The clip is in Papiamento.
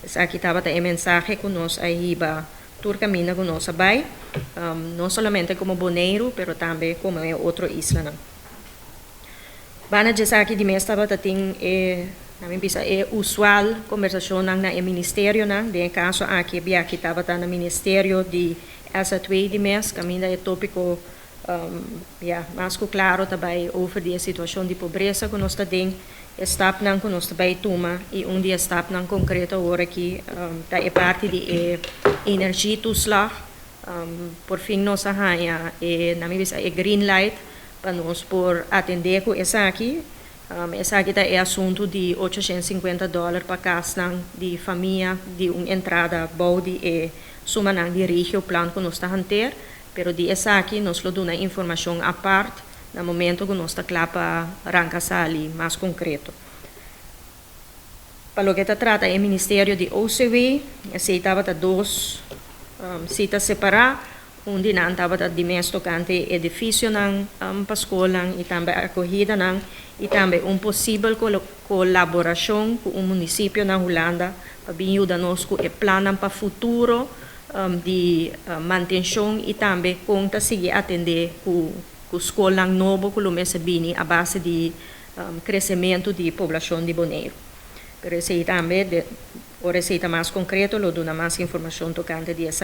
Esaki tabata e mensahe ku nos a hiba tur kaminda ku nos a bai, no solamente komo Boneiru, pero tambe komo e otro islanan. Banda di esaki di mes tabata tin e, na mi bisa, e usual kombersashonnan na e ministerionan. Den e kaso aki e biaha tabata na ministerio di SZW di mes, kaminda e tópiko ya, mas ku klaro ta bai over di e situashon di pobresa ku nos ta den, e stapnan ku nos ta bai tuma, i un di e stapnan konkreto awor aki ta e parti di e energietoeslag. Por fin nos a haña e, na mi bisa, e green light pa nos por atendé ku esaki. Esaki ta e asuntu di $850 pa kasnan di famia di un entrada bou di e sumanan di regioplan ku nos ta hanteer, pero di esaki nos lo duna informashon apart na momento ku nos ta kla pa ranka sali mas konkreto. Pa loke ta trata e ministerio di OCW, esei tabata dos sita separá, un di nan tabata di mes tokante edifisionan pa skolnan i tambe akohidanan i tambe un posibel kolaborashon ku un munisipio na Hulanda pa bin yuda nos ku e plannan pa futuro di mantenshon i tambe kon ta sigui atendé ku skolnan nobo ku lo mester bini a base di kresementu di poblashon di Boneiru. Pero esei tambe, ora esei ta mas konkreto, lo duna mas informashon tokante di esaki.